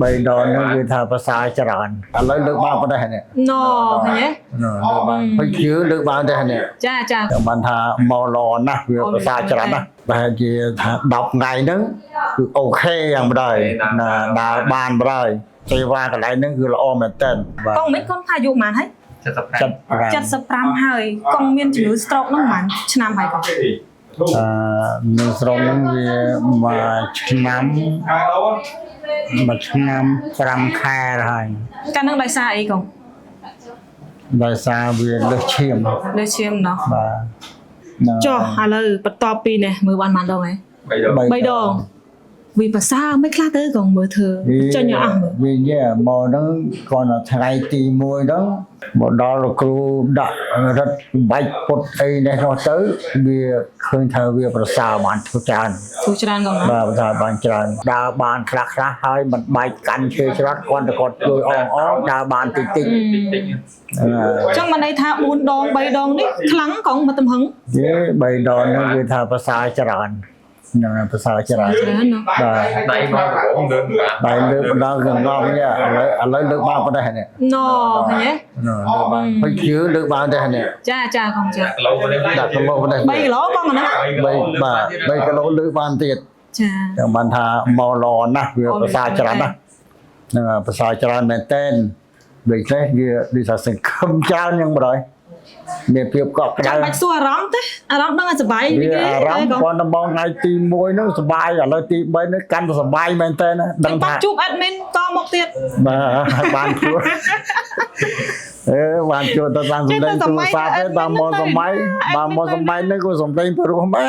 បីដងហ្នឹងគឺថាភាសាច្រើនឥឡូវលើកបានប៉ុណ្ណេះនេះ ណឃើញទេ លើកបានហើយជឿលើកបានទេនេះ ចាចា តែបានថាមកល្អណាស់វាភាសាច្រើនណាស់ប្រហែលជាថា10ថ្ងៃហ្នឹងគឺ OK យ៉ាងបណ្ដោយណាដើរបានបណ្ដោយសេវាកន្លែងហ្នឹងគឺល្អមែនទែនបាទ កងមិនកូនថាអាយុប៉ុន្មានហើយ 75 75 75ហើយកងមានជំងឺ stroke ហ្នឹងប៉ុន្មានឆ្នាំហើយកង អឺនៅស្រុកហ្នឹងវាមួយឆ្នាំមួយឆ្នាំ5ខែហើយ កាលហ្នឹងដោយសារអីកង ដោយសារវាលើសឈាម លើឈាមណោះ បាទហ្នឹង ចុះឥឡូវបន្ទាប់ពីនេះមើលបានប៉ុន្មានដងហើយ 3ដង 3ដងវាភាសាមិនខ្លះទៅកងមើលធ្វើចេញឲ្យអស់មើល វាញ៉ែមកហ្នឹងគាត់នៅថ្ងៃទី1ហ្នឹងមកដល់លោកគ្រូដាក់រឹតបាច់ពុតអីនេះនោះទៅវាឃើញថាវាប្រសើរបានធ្វើច្រើន ធ្វើច្រើនកងណា បាទប្រសើរបានច្រើនដើរបានខ្លះខ្លះហើយមិនបែកកាន់ឈើច្រត់គាត់តែគាត់ជួយអងអងដើរបានតិចតិច តិចតិច អឺ ចឹងមិនន័យថា4ដង3ដងនេះខ្លាំងកងមកទំហឹង វាបីដងហ្នឹងគឺថាប្រសើរច្រើនហ្នឹងហើយប្រសើរច្រើន ច្រើនណោះ បាទ ដៃមកដំបងលើកបាន ដៃលើកម្ដងកងំនេះឥឡូវឥឡូវលើកបានប៉ុណ្ណេះនេះ ណឃើញទេ លើកបានហើយជឿលើកបានទេនេះ ចាចាកងចា គីឡូនេះ ដាក់គីឡូប៉ុណ្ណេះ 3គីឡូកងអាហ្នឹង 3បាទ3គីឡូលើកបានទៀត ចា ចឹងបានថាមកល្អណាស់វាប្រសើរច្រើនណាស់ហ្នឹងហើយប្រសើរច្រើនមែនតែនដូច្នេះវាដូចថាសង្ឃឹមច្រើនយ៉ាងបណ្ដោយមានភាពកក់ក្ដៅ ចាំបាច់សួរអារម្មណ៍ទេអារម្មណ៍ដឹងឲ្យសប្បាយ វាអារម្មណ៍គាត់ដំបងថ្ងៃទី1ហ្នឹងសប្បាយឥឡូវទី3ហ្នឹងកាន់តែសប្បាយមែនតើណាដឹងថា បាត់ជួប admin តមកទៀត បាទបានជួបអេបានជួបទៅតាមសម្លេងទូរស័ព្ទទេតាមមកសម័យបានមកសម័យហ្នឹងក៏សម្លេងព្រោះម៉េះ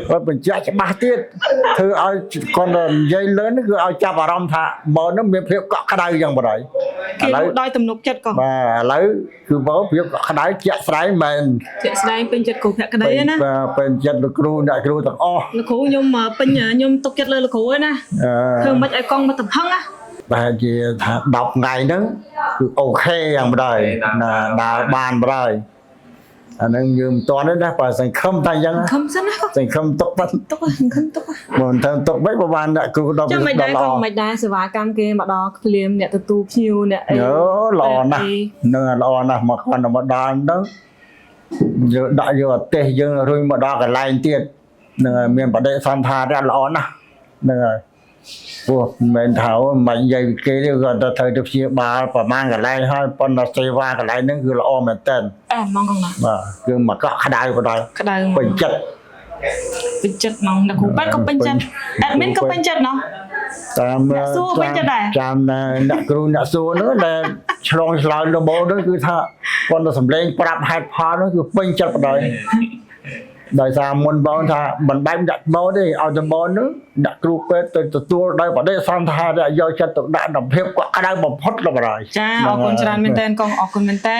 គាត់បញ្ជាក់ច្បាស់ទៀតធ្វើឲ្យគាត់និយាយលឿនគឺឲ្យចាប់អារម្មណ៍ថាមកហ្នឹងមានភាពកក់ក្ដៅយ៉ាងបណ្ដោយ គេ ឥឡូវ លក់ដោយទំនុកចិត្តកង បាទឥឡូវគឺមកភាពកក់ក្ដៅជាក់ស្ដែងមែន ជាក់ស្ដែងពេញចិត្តគ្រូភក្តីណា បាទពេញចិត្តលោកគ្រូអ្នកគ្រូទាំងអស់ លោកគ្រូខ្ញុំពេញខ្ញុំទុកចិត្តលើលោកគ្រូឯណា អឺ ធ្វើមិនឲ្យកងមកទំហឹងណា ប្រហែលជាថា10ថ្ងៃហ្នឹងគឺ OK យ៉ាងបណ្ដោយណាដើរបានបណ្ដោយអាហ្នឹងយើងមិនទាន់ទេណាបើសង្ឃឹមតែអញ្ចឹង ខំសិនណាកង សង្ឃឹមទុកបាត់ ទុកខំទុក បើមិនទៅទុកវិញបើបានអ្នកគ្រូដល់ ចាំមិន ដល់ល្អ ដែរកងមិនដែរសេវាកម្មគេមកដល់ភ្លាមអ្នកទទួលភ្ញៀវអ្នកអី យោល្អណាស់នឹងល្អណាស់មកគាត់មកដល់ហ្នឹងយកដាក់យកអទេសយើងរុញមកដល់កន្លែងទៀតនឹងហើយមានបដិសន្ធារៈល្អណាស់ហ្នឹងហើយព្រោះមិនមែនថាមិននិយាយពីគេទេគាត់ទៅត្រូវទៅព្យាបាលប្រហែលកន្លែងហើយប៉ុន្តែសេវាកន្លែងហ្នឹងគឺល្អមែនតើ អែហ្មងកងណា បាទគឺមកកក់ក្ដៅបណ្ដោយ ក្តៅ ពេញចិត្ត ពេញចិត្តហ្មងអ្នកគ្រូប៉ាត់ក៏ពេញចិត្ត admin ក៏ពេញចិត្តណោះ តាម អ្នកសួរពេញចិត្តដែរ តាមអ្នកគ្រូអ្នកសួរហ្នឹងដែលឆ្លងឆ្លើយលបោហ្នឹងគឺថាគាត់ទៅសម្លេងប្រាប់ហេតុផលហ្នឹងគឺពេញចិត្តបណ្ដោយដោយសារមុនបងថាមិនបែបដាក់បោទេឲ្យតែបងហ្នឹងអ្នកគ្រូពេទ្យទៅទទួលដោយបដិសន្ធារៈយកចិត្តទុកដាក់ដល់ភាពកក់ក្ដៅបំផុតដល់បណ្ដោយ ចាអរគុណច្រើនមែនតើកងអរគុណមែនតើ